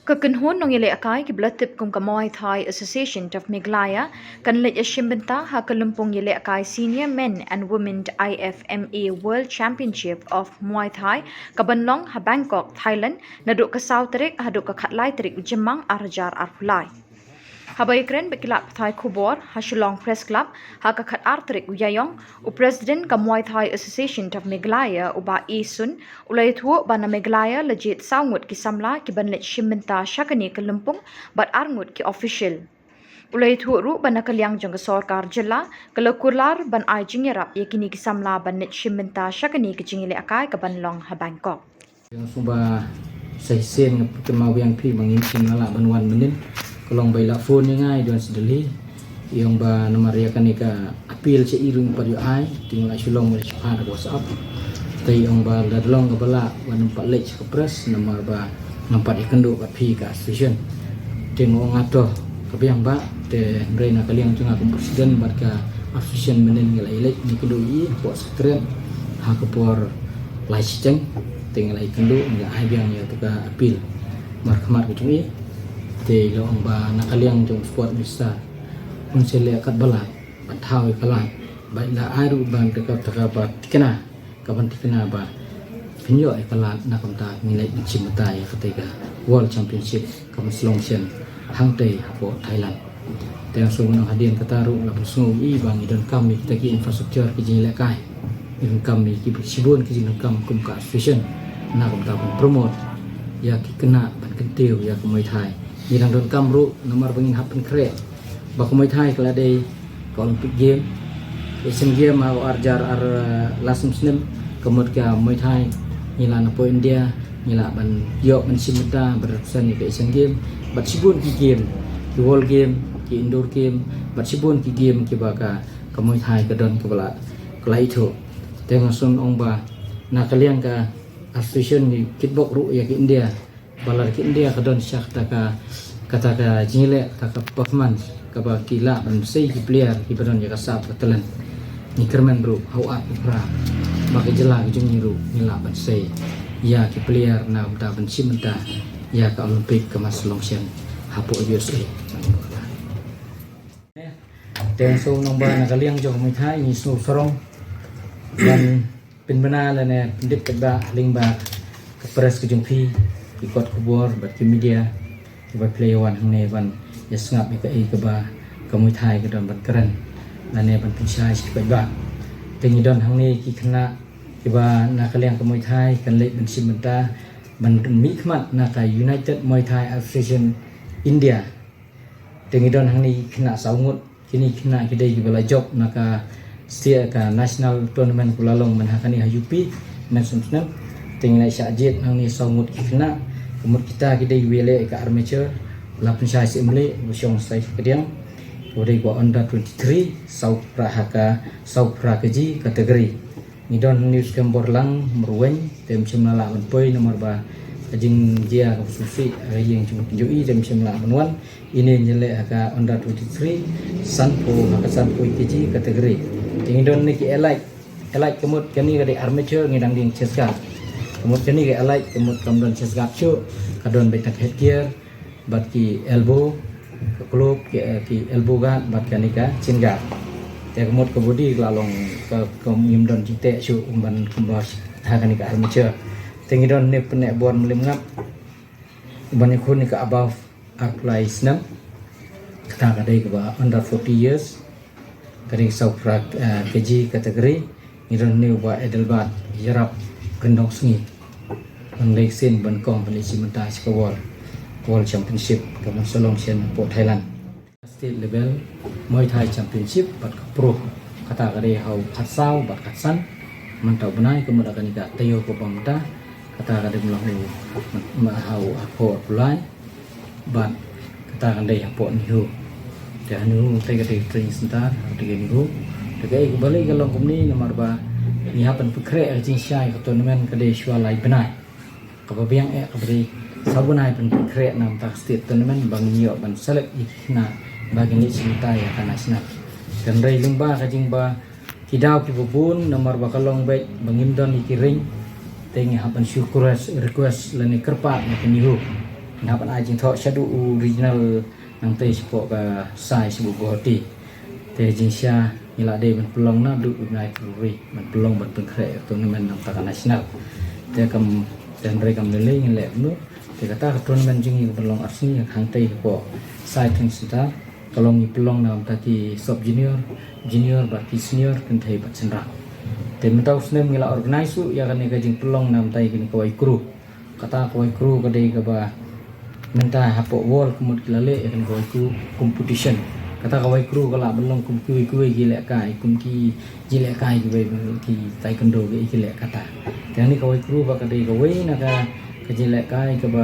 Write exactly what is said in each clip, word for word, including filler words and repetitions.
Ka kynhun nongïalehkai kiba la tip kum ka Muay Thai Association of Meghalaya kan leit ïashim bynta ha ka lympung ïalehkai Senior Men and Women I F M A World Championship of Muay Thai kaban long ha Bangkok, Thailand, naduh ka saw tarik haduh ka khatlai tarik u Jymmang ar hajar arphew lai. Haba ïakren bad ki lad pathai khubor ha Shillong Press Club ha ka khatar tarik u Ïaïong, u President ka Muay Thai Association of Meghalaya, u Bah A Sun, u la ïathuh ba na Meghalaya la jied saw ngut ki samla kiban leit shim bynta sha kane ka lympung bad ar ngut ki official. U la ïathuh ruh ba na ka liang jong ka sorkar jylla ka la kular ban ai jingïarap ïa kine ki samla ban leit shim bynta sha kane ka jingïalehkai kaban long ha Bangkok. Ïa nga sngewbha sa shisien nga pynkynmaw biang phi ba ngim shym la lah ban wan mynnin. Ka long ba i la phone ïa nga i don sha Delhi. Ïa ong ba namar ïa kane ka appeal sha i ruh ngim pat ïoh ai, te nga la shu long ba la shu phah da ka WhatsApp. Te ïa ong ba lada long kaba lah ba ngam pat leit sha ka press namar ba ngam pat ïakynduh bad phi ka association. Te nga ong nga to ka biang ba, te hynrei na ka liang jong nga kum president bad ka association mynnin ngi la ïaleit, ngi kynduh ïa i hapoh secretariat ha ka por lai shiteng, te ngi la ïakynduh, ngi la ai biang ïa ka appeal markhmat ka jong i. Te i la ong ba na ka liang jong sport minister un sa leh katba lah ban thaw ïa ka lad, ba i la ai ruh ban ka, ka, ka ba thikna, kaban thikna ba phin ïoh ïa ka lad na ka bynta ngi leit ban shim bynta ïa kata ka World Championship kaban sa long shen hangtei hapoh Thailand. Te nga sngewbha nang hadien kata ruh la pynsngew ïa i ba ngi donkam ïa kita ki infrastructure ki jingïalehkai. Ngi donkam ïa ki shibun ki jingdonkam kum ka association na ka bynta ban promote ïa ki khynnah ban kyntiew ïa ka Muay Thai. Ngi dang donkam ruh namar ba ngin hap pynkhreh ba ka Muay Thai ka la dei ka Olympic Game, Asian Game ha u ar hajar ar, eh, la snem snem, ka mut ka Muay Thai ngi la na poh India ngi la ban ïoh ban shim bynta ban represent ïa ka Asian Game bad shibun ki game, ki World Game, ki Indoor Game bad shibun ki game kiba ka, ka Muay Thai ka don kaba la, ka la ithuh. Te nga sngewbha ong ba na ka liang ka association ngi kitbok ruh ïa ka India. Ba lada ka India ka don sha kata ka, kata ka jingïaleh, kata ka performance kaba ki lah ban sei ki player kiba don ïa ka sap ka talent. Ngi kyrmen ruh ha u ar phew phra ba ka jylla ka jong ngi ruh ngi lah ban sei ïa ki player na ka bynta ban shim bynta ïa ka Olympic kaba sa long shen hapoh U S A. Te shu nang ba na ka liang jong ka Muay Thai ngi shu sarong ban pynbna lane pyndep katba lyngba ka press ka jong phi, ki kot khubor bad ki media kiba phi la ïa wan hangne ban ïa sngap ïa kaei kaba ka Muay Thai ka don ban kren lane ban pynshai sha ki paidbah. Te ngi don hangne ki khynnah kiba na ka liang ka Muay Thai kan leit ban shim bynta ban mihkhmat na ka United Muay Thai Association India. Te ngi don hangne ki khynnah saw ngut. Kine ki khynnah ki dei kiba la jop na ka state ka national tournament kaba la long mynha kane ha U P mynhynnin snem. Te ngi la shah jied hangne saw ngut ki khynnah. Ka mut kita ki dei kiba ïaleh ka armature, la pynshai sha Imlih, ba shong shai sha kadiang. Kaba dei ka under twenty-three, saw phra ha ka, saw phra kg category. Ngi don hangne u Skhem Borlang Myrweng, te ym shym la lah ban poi namar ba ka jingjia kaba sngewsih ha ïing jong i, te ym shym la lah ban wan. Ine ngi ïaleh ha ka under twenty-three, sanphew, ha ka sanphew kg category. Te ngi don ne ki elite, elite ka mut kane ka dei armature, ngi dang dei chest guard. Ka mut kane ka elite ka mut kam don chest guard shuh, ka don beit na ka headgear bad ki elbow, ka club, ki, eh, ki elbow guard bad kane ka chin guard. Te ka mut ka body ka la long ka, ka ngim don jingteh shuh kumban kumba ha kane ka armature. Te ngi don ne u Pyneh Bor Mylliemngap, uban ïakhun ïa ka above arphew lai snem. Kata ka dei kaba under forty years. Ka dei saw phra, eh, kg category. Ngi don ne u Bah Adelbert Ïarap Ryndongsngi. Nang leit sien ban kong ban leit shim bynta sha ka World, World Championship kaban sa long shen hapoh Thailand. State level Muay Thai Championship bad ka Pro. Kata ka dei ha u khatsaw bad khatsan mynta u bnai, ka mut ha kane ka taïew kaba mynta. Kata ka dei mynta ha u, ma, ha u arphew arphew lai. Bad kata kan dei hapoh NEHU. Te ha NEHU te ka dei training center, ha ka dei NEHU. Te kaei kaba lei ka long kumne namar ba ngi hap ban pynkhreh ka jingshai ka tournament ka dei shuwa lai bnai. Kaba biang eh kaba dei saw bnai ban pynkhreh na ka bynta ka state tournament ba ngin ïoh ban select ïa ki khynnah ba kin leit shim bynta ïa ka national. Kan dei lyngba ka jingba ki daw kiba bun namar ba ka long beit ba ngim don ïa ki ring. Te ngi hap ban shu request, request lane kyrpad na ka NEHU. Nga ban ai jingthoh shaduh u regional nangtei shapoh ka Sai shapoh Guwahati. Te jingshisha ngi la dei ban pynlong naduh u bnai February ban pynlong ban pynkhreh ïa ka tournament na ka bynta ka national. Te kam, te hynrei kam lei lei ngin leh kumno. Te kata ka tournament jong ngi ka ban long arsngi hangtei hapoh Sai Training Centre. Ka long ngi pynlong na ka bynta ki sub junior, junior bad ki senior, kynthei bad shynrang. Te mynta u snem ngi la organise ruh ïa kane ka jingpynlong na ka bynta kane ka Waikru. Kata ka Waikru ka dei kaba mynta hapoh world ka mut ki la leh ïa kane ka Waikru competition. Kata ka Waikru ka lah ban long kum kiwei kiwei ki lehkai, kum ki jingïalehkai kiwei, ki taekwondo kiei ki leh kata. Te kane ka Waikru ba ka dei kawei na ka, ka jingïalehkai kaba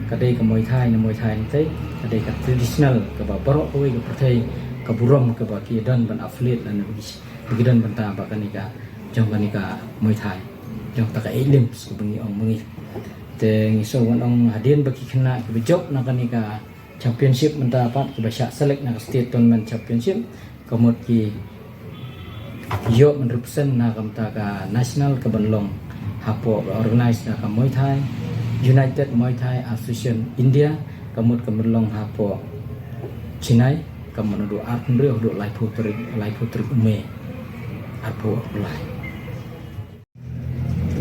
ka dei ka Muay Thai, na Muay Thai nangtei ka dei ka traditional kaba baroh kawei ka pyrthei ka burom kaba ki don ban affiliate lane ba ki don bynta bad kane ka, jong kane ka Muay Thai, jong kata ka Eight Limbs kaba ngi ong ma ngi. Te ngi sngewbha ban ong hadien ba ki khynnah kiba jop na kane ka championship mynta pat kiba shah select na ka state tournament championship, ka mut ki ïoh ban represent na ka bynta ka national ka ban long hapoh, ka organise na ka Muay Thai, United Muay Thai Association India, ka mut ka ban long hapoh Chennai, ka mut naduh arphew haduh laiphew tarik, laiphew tarik u May, arphew arphew lai.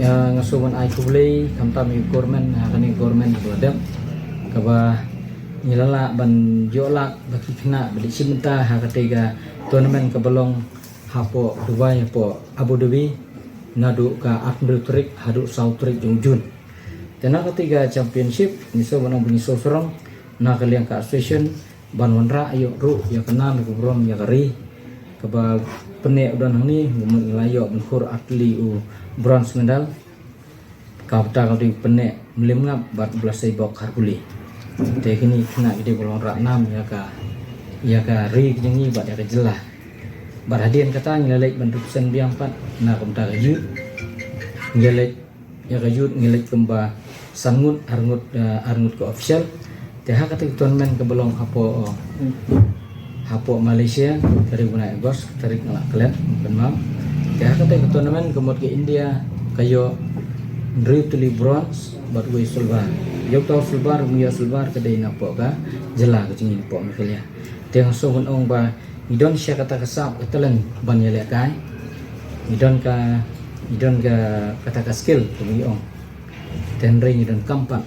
Ïa, nga sngewbha ban ai khublei khamtam ïa ka government, ha kane ka government ba la dep, kaba ngi la lah ban ïoh lad ba ki khynnah ba dei shim bynta ha katei ka tournament kaba long hapoh Dubai, hapoh Abu Dhabi, naduh ka arphew tarik haduh saw tarik jong u June. Te na katei ka championship ngi sngewbha ban ong ba ngi sngewsarong na ka liang ka association ban wanrah ïa ruh ïa ka nam ïa ka burom ïa ka ri. Kaba pyneh u don hangne, u mut ngi la ïoh ban khur artylli u bronze medal. Kata ka dei u pyneh Mliem Ngap bad u Blasei Bok Kharkuli. Te kine ki khynnah ki dei ba la wanrah nam ïa ka, ïa ka ri ka jong ngi bad ïa ka jylla. Bad hadien kata ngi la leit ban represent biang pat na ka bynta ka youth. Ngi la leit ïa ka youth ngi leit kumba san ngut, ar ngut, eh, ar ngut ka official. Te ha katei ka tournament kaba long hapoh, hapoh Malaysia, ka dei u bnai August, ka tarik nga la klet, kynmaw. Te ha katei ka tournament ka mut ka India ka ïoh hynriew tylli bronze bad wei silver. Ïoh uta u silver, u ïoh silver ka dei napoh ka jylla ka jong ngi napoh Meghalaya. Te nga sngewbha ban ong ba ngi don sha kata ka sap ka talent ban ïalehkai. Ngi don ka, ngi don ka, kata ka skill kum ngi ong. Te hynrei ngi donkam pat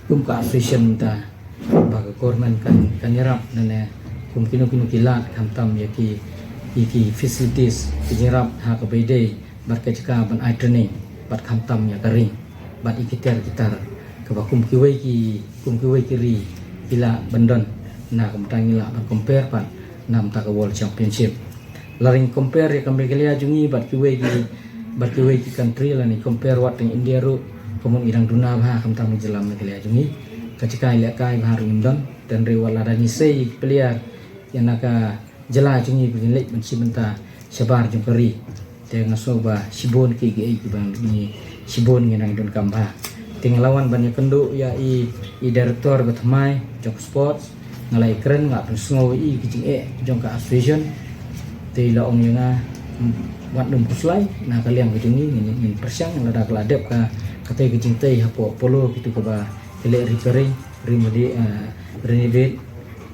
kum ka association mynta ba ka government kan, kan ïarap lane kum kino kino ki lad khamtam ïa ki, ïa ki facilities, ki jingïarap ha kaba ïadei bad ka jaka ban ai training bad khamtam ïa ka ring bad ïa ki tiar ki tar kaba kum kiwei ki, kum kiwei ki ri ki lah ban don. Na ka bynta ngi lah ban compare pat na ka bynta ka World Championship. Lada ngi compare ïa ka Meghalaya jong ngi bad kiwei ki, bad kiwei ki country lane compare wat tang India ruh, ka mut ngi dang duna bha khamtam ka jylla Meghalaya jong ngi. Ka jaka ïalehkai bha ruh ngim don. Te hynrei wat lada ngi sei ïa ki player ïa na ka jylla jong ngi ba ngin leit ban shim bynta shabar jong ka ri. Te nga sngew ba shibun kiei kiei kiba ngi, shibun ngi nang donkam bha. Te nga la wan ban ïakynduh ïa i, i director ba thymmai jong ka sports, nga la ïakren, nga la pynsngew ïa i ki jingeh jong ka association. Te i la ong ïa nga, wat nym khuslai, na ka liang ka jong ngi ngin, ngin pyrshang, lada ka la dep ka, katei ka jingtei hapoh Apollo, kito kiba ki leh repairing, remedi-, eh, renovate.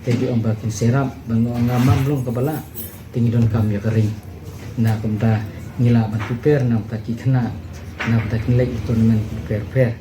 Te ki ong ba kin sa ïarap, ba nga ong nga, man long kaba lah. Te ngi donkam ïa ka ring. Na kumta ngi lah ban prepare na kumta ki khynnah, na kumta kin leit tournament prepare, prepare.